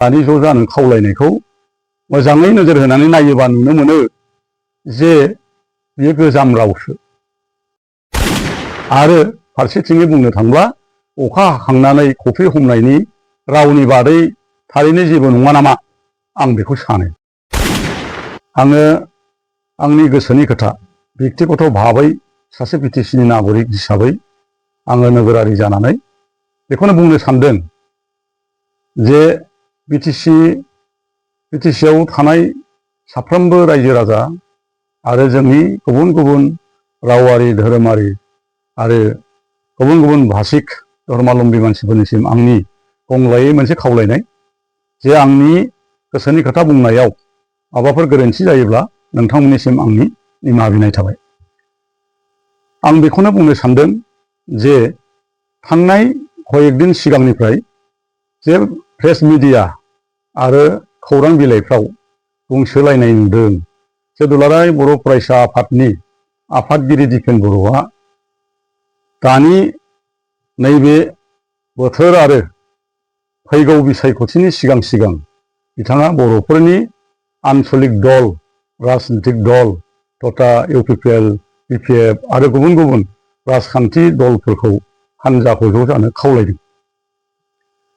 दानि ज' जानो खावलायनायखौ मोजाङै नोजोर होनानै नायोबा नुनो मोनो जे बेयो गोजाम रावसो। आरो फारसेथिङै बुंनो थांब्ला अखा हाखांनानै खफ्रि हमनायनि रावनि बादै थारैनो जेबो नङा नामा आं बेखौ सानो। आङो आंनि गोसोनि खोथा बेक्तिगत भाबै सासे बिटिसिनि नागरिक हिसाबै आङो नोगोरारि जानानै बेखौनो बुंनो सानदों जे बिटिसिआव थानाय साफ्रोमबो रायजो राजा आरो जोंनि गुबुन गुबुन रावारि धोरोमारि आरो गुबुन गुबुन भाषिक धर्मालम्बी मानसिफोरनिसिम आंनि गंग्लायै मोनसे खावलायनाय जे आंनि गोसोनि खोथा बुंनायाव माबाफोर गोरोन्थि जायोब्ला नोंथांमोननिसिम आंनि निमाहा बिनाय थाबाय। आं बेखौनो बुंनो सानदों जे थांनाय कयेक दिन सिगांनिफ्राय जे प्रेस मिडिया आरो खौरां बिलाइफ्राव बुंसोलायनाय नुदों जे दुलाराय बर' फरायसा आफादनि आफादगिरि दिपेन बर'आ दानि नैबे बोथोर आरो फैगौ बिसायख'थिनि सिगां सिगां बिथाङा बर'फोरनि आन्चलिक दल राजनितिक दल तथा इउपिपिएल बिपिएफ आरो गुबुन गुबुन राजखान्थि दलफोरखौ हान्जाखौ ज' जानो खावलायदों।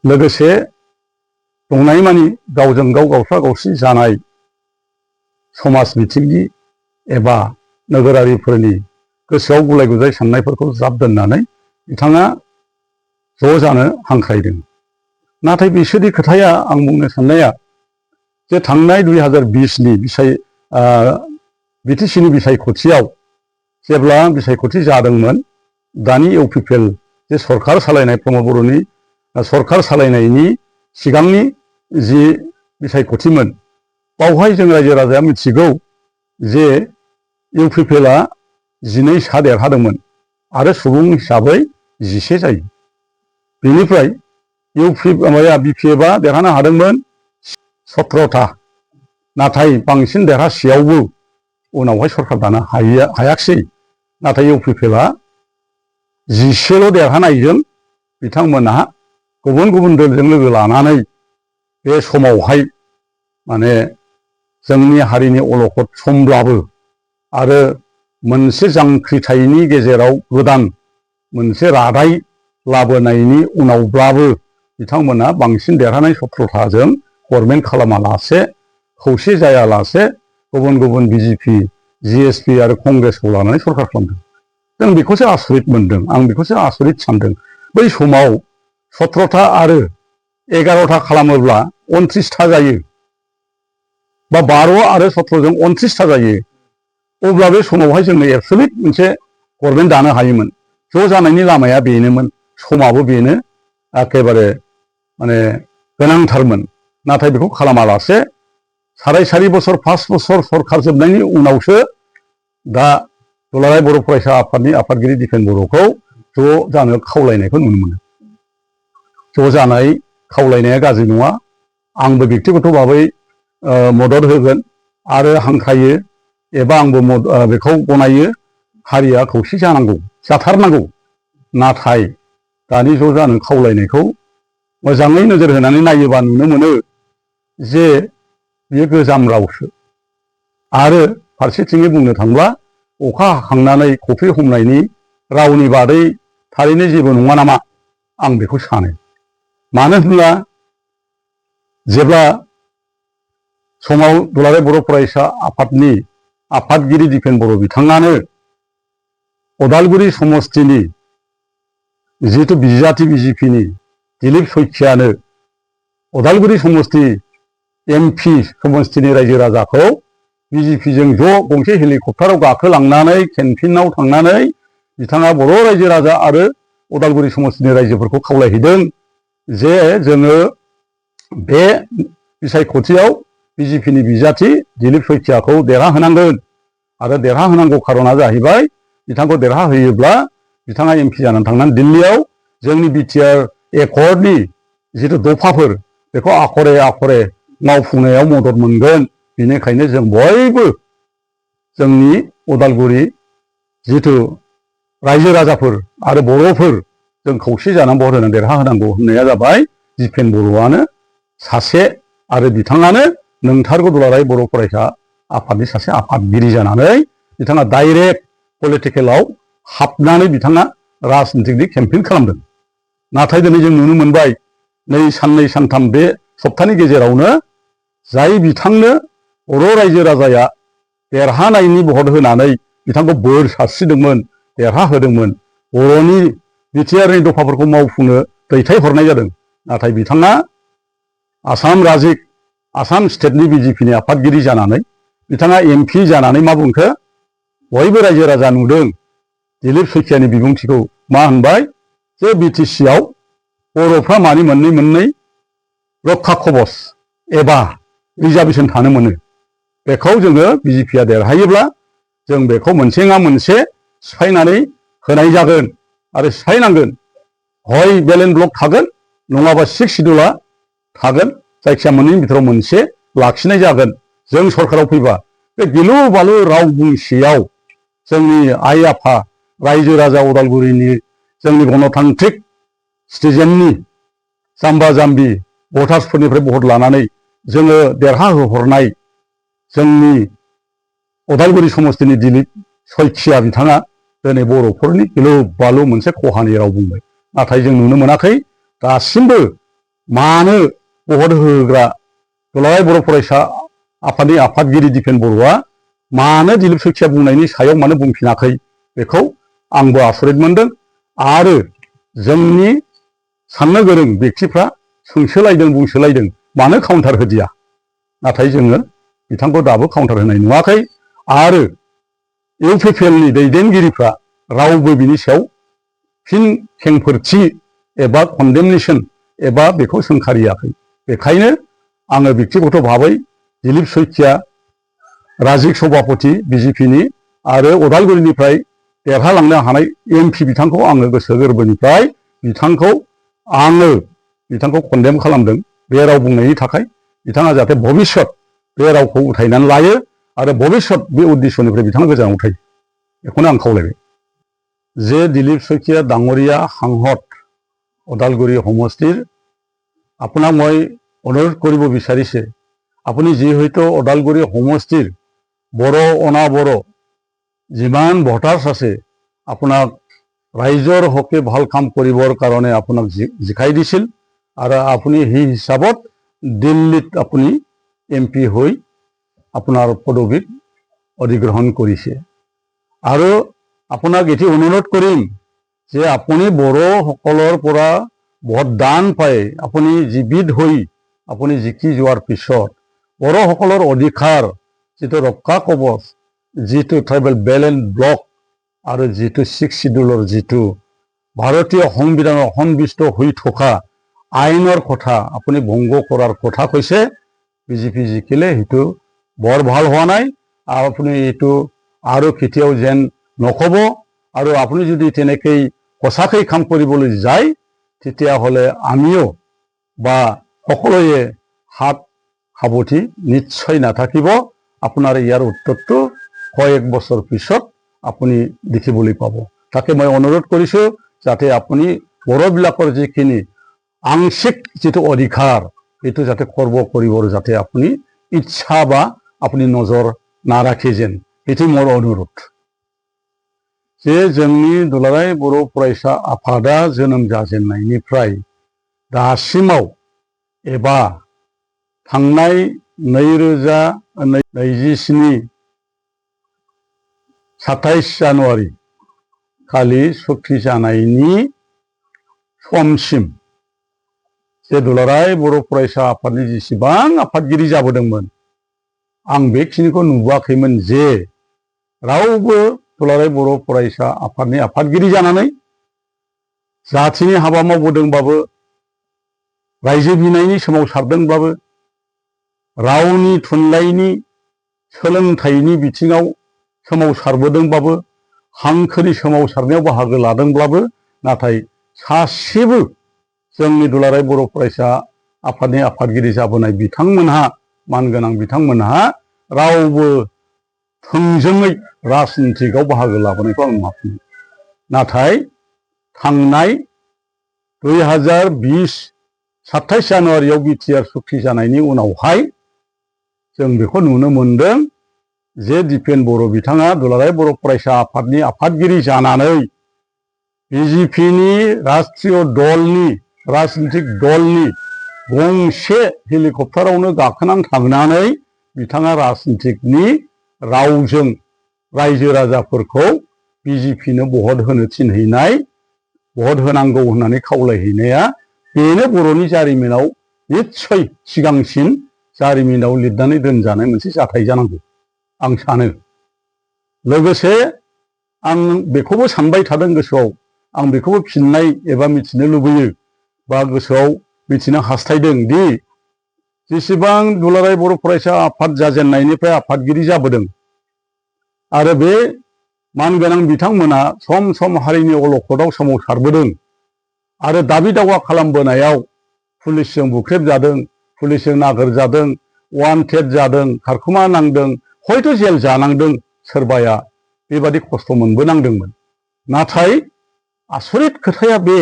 लोगोसे दंनायमानि गावजों गाव गावस्रा गावस्रि जानाय समाज बिथिंनि एबा नोगोरारिफोरनि गोसोआव गुलाय गुजाय साननायफोरखौ ज्राब दोननानै बिथाङा ज' जानो हांख्रायदों। नाथाय बिसोरनि खोथाया आं बुंनो साननाया जे थांनाय 2020नि बिटिसिनि बिसायख'थियाव जेब्ला बिसायख'थि जादोंमोन दानि इउपिपिएल जे सरखार सालायनाय प्रमद बर'नि सरखार सालायनायनि सिगांनि जि बिसायख'थिमोन बावहाय जों रायजो राजाया मिथिगौ जे इउपिपिएलआ 12 सा देरहादोंमोन आरो सुबुं हिसाबै 11 जायो। बेनिफ्राय बिपिएफआ देरहानो हादोंमोन 17था। नाथाय बांसिन देरहासेयावबो उनावहाय सरखार दानो हायाखिसै। नाथाय इउपिपिएलआ 11ल' देरहानायजों बिथांमोनहा गुबुन गुबुन दलजों लोगो लानानै बे समावहाय माने जोंनि हारिनि अलखद समब्लाबो आरो मोनसे जांख्रिथायनि गेजेराव गोदान मोनसे रादाय लाबोनायनि उनावब्लाबो बिथांमोना बांसिन देरहानाय 17थाजों गभर्नमेन्ट खालामालासे खौसे जायालासे गुबुन गुबुन बिजेपि जिएसपि आरो कंग्रेसखौ लानानै सरखार खालामदों। जों बेखौसो आसरित मोनदों। आं बेखौसो आसरित सानदों। बै समाव 17था आरो 11था खालामोब्ला 29था जायो बा 12 आरो 17जों 29था जायो। अब्ला बे समावहाय जोंनो एबसुलिट मोनसे गभर्नमेन्ट दानो हायोमोन। ज' जानायनि लामाया बेनोमोन, समाबो बेनो एखेबारे माने गोनांथारमोन। नाथाय बेखौ खालामालासे 4.5 बोसोर 5 बोसोर सरखार जोबनायनि उनावसो दा दुलाराय बर' फरायसा आफादनि आफादगिरि दिपेन बर'खौ ज' जानो खावलायनायखौ नुनो मोनो। ज' जानाय खावलायनाया गाज्रि नङा। आंबो बेक्तिगत भाबै मदद होगोन आरो हांख्रायो एबा आंबो बेखौ गनायो। हारिया खौसे जानांगौ, जाथारनांगौ। नाथाय दानि ज' जानो खावलायनायखौ मोजाङै नोजोर होनानै नायोबा नुनो मोनो जे बेयो गोजाम रावसो। आरो फारसेथिङै बुंनो थांब्ला अखा हाखांनानै खफ्रि हमनायनि रावनि बादै थारैनो जेबो नङा नामा आं बेखौ सानो। मानो होनब्ला जेब्ला समाव दुलाराय बर' फरायसा आफादनि आफादगिरि दिपेन बर' बिथाङानो उदालगुरि समस्तिनि जिहेतु बिजाथि बिजेपिनि दिलीप सयखियानो उदालगुरि समस्ति एमपि समस्तिनि रायजो राजाखौ बिजेपिजों ज' गंसे हेलिकप्टाराव गाखोलांनानै केन्टिनाव थांनानै बिथाङा बर' रायजो राजा आरो उदालगुरि समस्तिनि रायजोफोरखौ खावलायहैदों जे जोङो बे बिसायख'थियाव बिजेपिनि बिजाथि दिलीप सयखियाखौ देरहाहोनांगोन। आरो देरहाहोनांगौ खारना जाहैबाय बिथांखौ देरहाहोयोब्ला बिथाङा एमपि जानानै थांनानै दिल्लीयाव जोंनि बिटिआर एकर्डनि जिथु दफाफोर बेखौ आखरे आखरे मावफुंनायाव मदद मोनगोन। बेनिखायनो जों बयबो जोंनि उदालगुरि जिथु रायजो राजाफोर आरो बर'फोर जों खौसे जानानै भट होनानै देरहाहोनांगौ होननाया जाबाय दिपेन बर'आनो सासे आरो बिथाङानो नोंथारगौ दुलाराय बर' फरायसा आफादनि सासे आफादगिरि जानानै बिथाङा डाइरेक्ट पलिटिकेलाव हाबनानै बिथाङा राजनितिकनि केम्पेइन खालामदों। नाथाय दिनै जों नुनो मोनबाय नै साननै सानथाम बे सप्तानि गेजेरावनो जाय बिथांनो बर' रायजो राजाया देरहानायनि भट होनानै बिथांखौ बोर सारस्रिदोंमोन, देरहाहोदोंमोन, बर'नि बिटिआरनि दफाफोरखौ मावफुंनो दैथायहरनाय जादों। नाथाय बिथाङा आसाम रायजो आसाम स्टेटनि बिजेपिनि आफादगिरि जानानै बिथाङा एमपि जानानै मा बुंखो? बयबो रायजो राजा नुदों दिलीप शइकियानि बिबुंथिखौ। मा होनबाय जे बिटिसिआव बर'फ्रा मानि मोननै रक्षा कवच एबा रिजार्भेसन थानो मोनो। बेखौ जोङो बिजेपिआ देरहायोब्ला जों बेखौ मोनसे नङा मोनसे सिफायनानै होनाय जागोन आरो सिफायनांगोन। हय बेलेन्स ब्लक थागोन नङाबा 6 सिडुला थागोन, जायखिया मोननैनि बिथोराव मोनसे लाखिनाय जागोन जों सरकाराव फैबा। बे गिलु बालु राव बुंसेयाव जोंनि आइ आफा रायजो राजा उदालगुरिनि जोंनि गणतान्त्रिक सिटिजेननि जाम्बा जाम्बि भटार्सफोरनिफ्राय भट लानानै जोङो देरहाहोहरनाय जोंनि उदालगुरि समस्तिनि दिलीप शइकिया बिथाङा दिनै बर'फोरनि गिलु बालु मोनसे खहानि राव बुंबाय। नाथाय जों नुनो मोनाखै दासिमबो मानो भट होग्रा दुलाराय बर' फरायसा आफादनि आफादगिरि दिपेन बर'आ मानो दिलीप शइकिया बुंनायनि सायाव मानो बुंफिनाखै? बेखौ आंबो आसरित मोनदों। आरो जोंनि साननो गोरों बेक्तिफ्रा सोंसोलायदों, बुंसोलायदों मानो काउन्टार होदिया? नाथाय जोङो बिथांखौ दाबो काउन्टार होनाय नुवाखै। आरो इउपिपिएलनि दैदेनगिरिफ्रा रावबो बिनि सायाव फिन खेंफोरथि एबा कन्डेमनेसन एबा बेखौ सोंखारियाखै। बेखायनो आङो बेक्तिगत भाबै दिलीप शइकिया राजिक सभापति बिजेपिनि आरो उदालगुरिनिफ्राय देरहालांनो हानाय एमपि बिथांखौ आङो गोसो गोरबोनिफ्राय बिथांखौ कन्डेम खालामदों बे राव बुंनायनि थाखाय। बिथाङा जाहाथे भबिष्यत बे रावखौ उथायनानै लायो आरो भबिष्यत बे उद्देश्यनिफ्राय बिथाङा गोजानाव थायो, बेखौनो आं खावलायबाय। जे दिलीप शइकिया डाঙरिया সাংসদ ওদালগুৰি সমষ্টিৰ, আপোনাক মই অনুৰোধ কৰিব বিচাৰিছে আপুনি যিহেতু ওদালগুৰি সমষ্টিৰ বড়ো অনাবড়ো যিমান ভোটাৰ্ছ আছে আপোনাক ৰাইজৰ হকে ভাল কাম কৰিবৰ কাৰণে আপোনাক জিকাই দিছিল আৰু আপুনি সেই হিচাপত দিল্লীত আপুনি এমপি হৈ আপোনাৰ পদবীত অধিগ্ৰহণ কৰিছে। আৰু আপোনাক এটি অনুৰোধ কৰিম যে আপুনি বড়োসকলৰ পৰা ভোটদান পাই আপুনি জীৱিত হৈ আপুনি জিকি যোৱাৰ পিছত বড়োসকলৰ অধিকাৰ যিটো ৰক্ষা কৱচ, যিটো ট্ৰাইবেল বেলেন্স ব্লক আৰু যিটো 6 শিডিউলৰ যিটো ভাৰতীয় সংবিধানৰ সন্নিৱিষ্ট হৈ থকা আইনৰ কথা আপুনি ভংগ কৰাৰ কথা কৈছে। বিজেপি জিকিলে সেইটো বৰ ভাল হোৱা নাই। আপুনি এইটো আৰু কেতিয়াও যেন নক'ব। আৰু আপুনি যদি তেনেকৈ সঁচাকৈ কাম কৰিবলৈ যায় তেতিয়াহ'লে আমিও বা সকলোৱে হাত সাৱটি নিশ্চয় নাথাকিব। আপোনাৰ ইয়াৰ উত্তৰটো কয়েক বছৰ পিছত আপুনি দেখিবলৈ পাব। তাকে মই অনুৰোধ কৰিছোঁ যাতে আপুনি বড়োবিলাকৰ যিখিনি আংশিক যিটো অধিকাৰ এইটো যাতে খৰ্ব কৰিবৰ যাতে আপুনি ইচ্ছা বা আপুনি নজৰ নাৰাখে যেন, এইটো মোৰ অনুৰোধ। जे जोंनि दुलाराय बर' फरायसा आफादा जोनोम जाजेननायनिफ्राय दासिमाव एबा थांनाय 2027 27 जानुवारि खालि सक्ति जानायनि समसिम जे दुलाराय बर' फरायसा आफादनि जेसेबां आफादगिरि जाबोदोंमोन आं बेखिनिखौ नुबोआखैमोन जे रावबो दुलाराय बर' फरायसा आफादनि आफादगिरि जानानै जाथिनि हाबा मावबोदोंबाबो, रायजो बिनायनि सोमावसारदोंब्लाबो, रावनि थुनलाइनि सोलोंथाइनि बिथिङाव सोमावसारबोदोंबाबो, हांखोनि सोमावसारनायाव बाहागो लादोंब्लाबो, नाथाय सासेबो जोंनि दुलाराय बर' फरायसा आफादनि आफादगिरि जाबोनाय बिथांमोनहा, मानगोनां बिथांमोनहा रावबो थोंजोङै राजनितिकआव बाहागो लाबोनायखौ आं नुवाखै। नाथाय थांनाय 2020 27 जानुवारियाव बिटिआर सुक्ति जानायनि उनावहाय जों बेखौ नुनो मोनदों जे दिपेन बर' बिथाङा दुलाराय बर' फरायसा आफादनि आफादगिरि जानानै बिजेपिनि राष्ट्रीय दलनि राजनितिक दलनि गंसे हेलिकप्टारावनो गाखोनानै थांनानै बिथाङा राजनितिकनि रावजों रायजो राजाफोरखौ बिजेपिनो भट होनो थिनहैनाय भट होनांगौ होननानै खावलायहैनाया बेनो बर'नि जारिमिनाव निस्सय सिगांसिन जारिमिनाव लिरनानै दोनजानाय मोनसे जाथाय जानांगौ आं सानो। लोगोसे आं बेखौबो सानबाय थादों गोसोआव, आं बेखौबो फिननाय एबा मिथिनो लुबैयो बा गोसोआव मिथिनो हास्थायदों दि जेसेबां दुलाराय बर' फरायसा आफाद जाजेननायनिफ्राय आफादगिरि जाबोदों आरो बे मानगोनां बिथांमोना सम सम हारिनि अलखदाव सोमावसारबोदों आरो दाबि दावा खालामबोनायाव पुलिसजों बुख्रेबजादों, पुलिसजों नागिरजादों, वान्टेड जादों, खारखुमा नांदों, हयथ' जेल जानांदों, सोरबाया बेबादि खस्थ' मोनबोनांदोंमोन। नाथाय आसरित खोथाया बे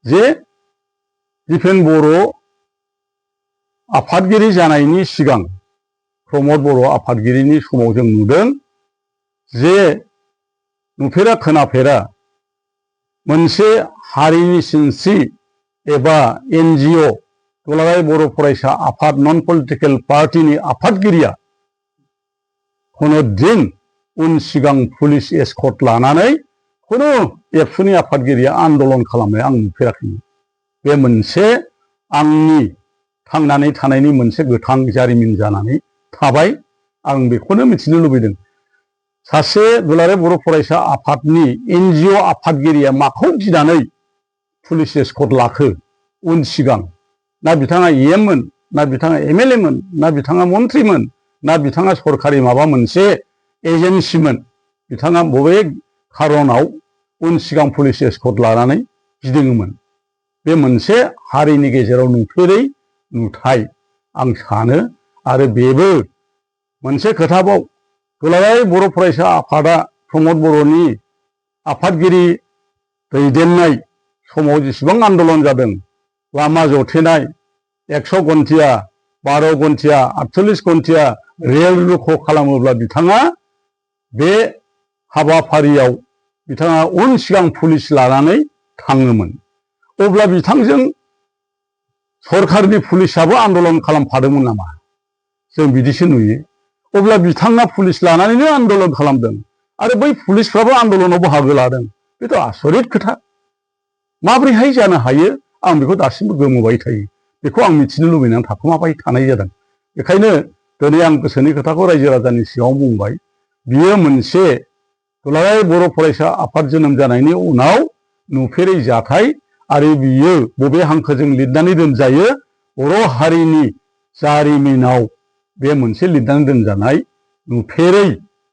जे दिपेन बर' आफादगिरि जानायनि सिगां प्रमद बर' आफादगिरिनि समाव जों नुदों जे नुफेरा खोनाफेरा मोनसे हारिनि सिनस्रि एबा NGO दुलाराय बर' फरायसा आफाद नन पलिटिकेल पार्टिनि आफादगिरिया खुनु दिन उन सिगां पुलिस एस्कर्ट लानानै खुनु एबसुनि आफादगिरिया आन्दलन खालामनाय आं नुफेराखैमोन। बे मोनसे आंनि थांनानै थानायनि मोनसे गोथां जारिमिन जानानै थाबाय। आं बेखौनो मिथिनो लुबैदों सासे दुलाराय बर' फरायसा आफादनि NGO आफादगिरिया माखौ गिनानै पुलिस एस्कर्ट लाखो उन सिगां? ना बिथाङा EM मोन, ना बिथाङा MLA मोन, ना बिथाङा मन्थ्रिमोन, ना बिथाङा सरखारि माबा मोनसे एजेन्सिमोन? बिथाङा बबे खारनाव उन सिगां पुलिस एस्कर्ट लानानै गिदिङोमोन? बे मोनसे हारिनि गेजेराव नुफेरै नुथाय आं सानो। आरो बेबो मोनसे खोथाबाव दुलाराय बर' फरायसा आफादा प्रमद बर'नि आफादगिरि दैदेननाय समाव जेसेबां आन्दलन जादों, लामा जथेनाय, 100 घन्टिया, 12 घन्टिया, 48 घन्टिया रेल रुख' खालामोब्ला बिथाङा बे हाबाफारियाव बिथाङा उन सिगां पुलिस लानानै थाङोमोन। अब्ला बिथांजों सरखारनि पुलिसाबो आन्दलन खालामफादोंमोन नामा? जों बिदिसो नुयो। अब्ला बिथाङा पुलिस लानानैनो आन्दलन खालामदों आरो बै पुलिसफ्राबो आन्दलनाव बाहागो लादों। बेथ' आसरित खोथा। माबोरैहाय जानो हायो? आं बेखौ दासिमबो गोमोबाय थायो। बेखौ आं मिथिनो लुबैनानै थाखोमाबाय थानाय जादों। बेखायनो दिनै आं गोसोनि खोथाखौ रायजो राजानि सिगाङाव बुंबाय। बियो मोनसे दुलाराय बर' फरायसा आफाद जोनोम जानायनि उनाव नुफेरै जाथाय आरो बियो बबे हांखोजों लिरनानै दोनजायो? बर' हारिनि जारिमिनाव बे मोनसे लिरनानै दोनजानाय नुफेरै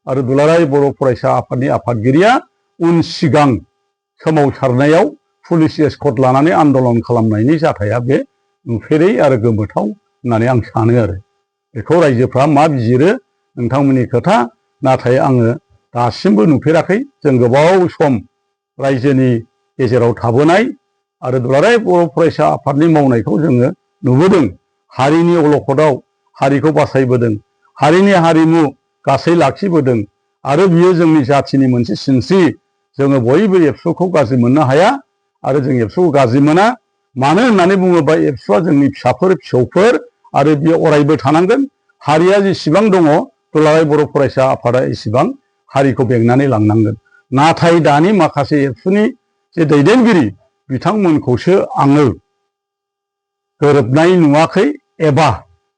आरो दुलाराय बर' फरायसा आफादनि आफादगिरिया उन सिगां सोमावसारनायाव पुलिस एस्कर्ट लानानै आन्दलन खालामनायनि जाथाया बे नुफेरै आरो गोमोथाव होननानै आं सानो। आरो बेखौ रायजोफ्रा मा बिजिरो नोंथांमोननि खोथा। नाथाय आङो दासिमबो नुफेराखै। जों गोबाव सम रायजोनि गेजेराव थाबोनाय आरो दुलाराय बर' फरायसा आफादनि मावनायखौ जोङो नुबोदों। हारिनि अलखदाव हारिखौ बासायबोदों, हारिनि हारिमु गासै लाखिबोदों आरो बियो जोंनि जाथिनि मोनसे सिनस्रि। जोङो बयबो एबसुखौ गाज्रि मोननो हाया आरो जों एबसुखौ गाज्रि मोना। मानो होननानै बुङोबा एबसुआ जोंनि फिसाफोर फिसौफोर आरो बियो अरायबो थानांगोन। हारिया जेसेबां दङ दुलाराय बर' फरायसा आफादा एसेबां हारिखौ बेंनानै लांनांगोन। नाथाय दानि माखासे एबसुनि जे दैदेनगिरि बिथांमोनखौसो आङो गोरोबनाय नुवाखै एबा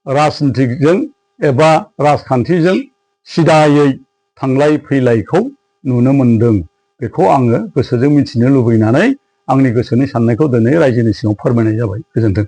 राजनितिकजों एबा राजखान्थिजों सिदायै थांलाय फैलायखौ नुनो मोनदों। बेखौ आङो गोसोजों मिथिनो लुबैनानै आंनि गोसोनि साननायखौ दिनै रायजोनि सिगाङाव फोरमायनाय जाबाय। गोजोन्थों।